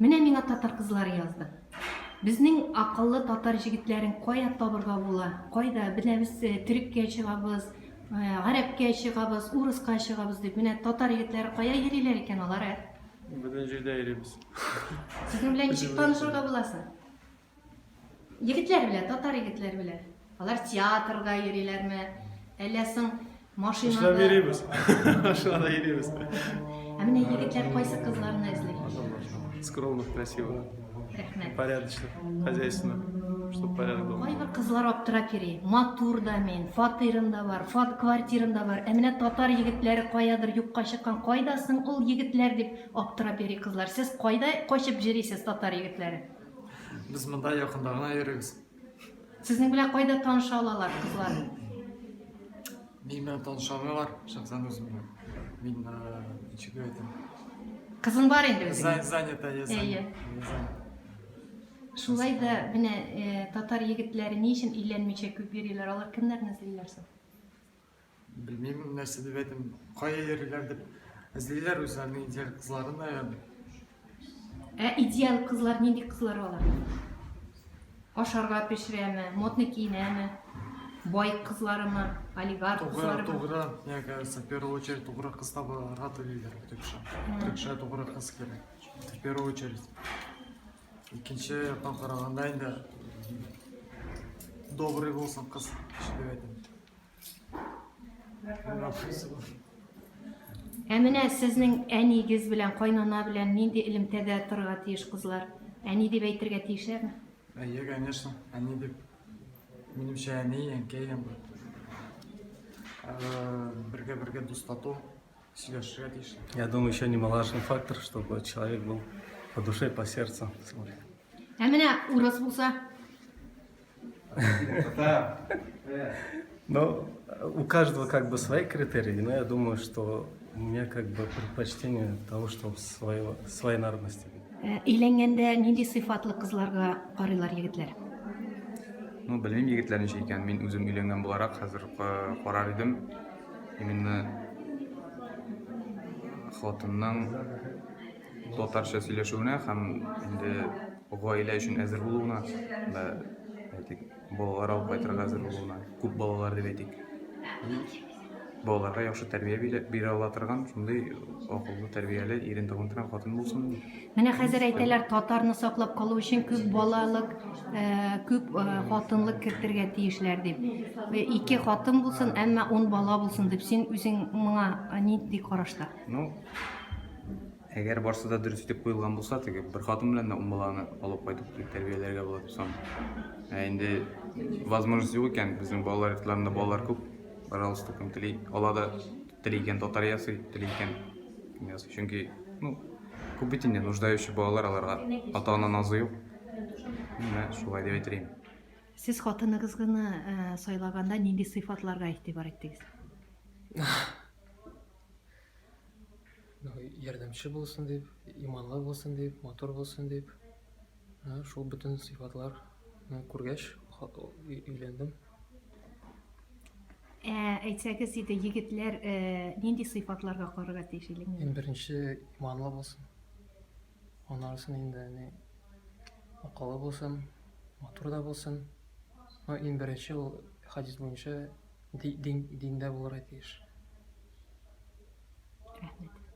Менә миңа татар кызлары язды. Безнең акыллы татар җегетләрен кая табырга була? Кайда? Менә без э, төреккә чыгабыз, э, гарәпкә чыгабыз, урыска чыгабыз дип. Менә татар егетләре кая йөриләр икән алар, ә? Бөтен җирдә йөрибез. Сезнең белән ничек танышырга була соң? Егетләр белән, татар егетләр белән. Алар театрга йөриләрме? Әллә соң машинада? Эшләп йөрибез. Машинада йөрибез. Ә менә егетләр кайсы кызларны эзли? Скромных, красивых. Рәхмәт. Порядочных, хозяйственных, чтобы порядок был. Кайбер кызлар аптырап йөри. Матур да мин, фатирым да бар, фат квартирам да бар. Ә менә татар егетләре каядыр юкка чыккан. Кайда соң ул егетләр дип аптырап йөри кызлар. Сез кайда качып йөрисез, татар егетләре? Без монда якында гына йөрибез. Сезнең белән кайда таныша алалар кызлар? Минем белән таныша алмыйлар, шәхсән үзем белән. Мин э, ничек дип әйтим? Кызың бар инде үзеңнең. Занята, я Әйе. Шулай да менә э, татар егетләре ни өчен өйләнмичә күп йөриләр? Алар кемнәрне эзлиләр соң? Белмим, нәрсә дип әйтим, кая йөриләр дип эзлиләр үзләренең идеаль кызларын, наверное. Ә идеаль кызлар нинди кызлар алар? Ашарга пешерәме, модный киенәме? Бай кызларымы, олигарх Тугры, кызларымы? тугры, мне кажется, в первую очередь тугры кыз табарга телиләр төкше. Төкше тугры кыз кирәк. В первую очередь. Икенче яктан караганда инде добрый булсын кыз, дип әйтәм. Ә менә сезнең әнигез белән, кайнана белән нинди элемтәдә торырга тиеш кызлар? Әни дип әйтергә тиешләрме? Әйе, конечно, әни дип. Минемчә, әни, әнкәй инде. Бергә-бергә дус тату сөйләшергә тиеш. Я думаю, еще немаловажный фактор, чтобы человек был по душе, по сердцу. Ә менә урыс булса? Ну, у каждого как бы свои критерии, но я думаю, что у меня как бы предпочтение того, чтобы своего, своей народности. Э, өйләнгәндә нинди сыйфатлы кызларга карыйлар егетләр? Ну, белмим егетләр ничек икән. Мин үзем өйләнгән буларак хәзер карар идем. Именно хатынның татарча сөйләшүенә һәм инде гаилә өчен әзер булуына, да, әйтик, балалар алып кайтырга әзер булуына, күп балалар дип әйтик. Балаларга яхшы тәрбия бирә, бирә ала торган шундый акыллы, тәрбияле, ирен табын торган хатын булсын. Менә хәзер әйтәләр, татарны саклап калу өчен күп балалык, э, күп э, хатынлык кертергә тиешләр дип. Э, ике хатын булсын, әмма ун бала булсын дип. Син үзең моңа нинди карашта? Ну, Әгәр барсы да дөрес итеп куелган булса, теге бер хатын белән дә ун баланы алып кайтып тәрбияләргә була дип саныйм. Ә инде возможность юк икән, безнең балалар йортларында балалар күп. Пожалуйста, кем тели, ала да тели икән татар ясый, тели икән кем ясый. Чөнки, ну, күп бит инде нуждающий балалар, аларга ата-ана назы юк. Менә шулай дип әйтер идем. Сез хатыныгызны э, сайлаганда нинди сыйфатларга игътибар иттегез? Ну, ярдәмче булсын дип, иманлы булсын дип, матур булсын дип. Шул бөтен сыйфатларны күргәч, өйләндем. Ә, әйтсәгез иде, егетләр э, нинди сыйфатларга карарга тиеш өйләнгәндә? Иң беренче иманлы булсын. Аннарысын инде ни акыллы булсын, матур да булсын. Но иң беренче ул хадис буенча дин, диндә булырга тиеш. Рәхмәт.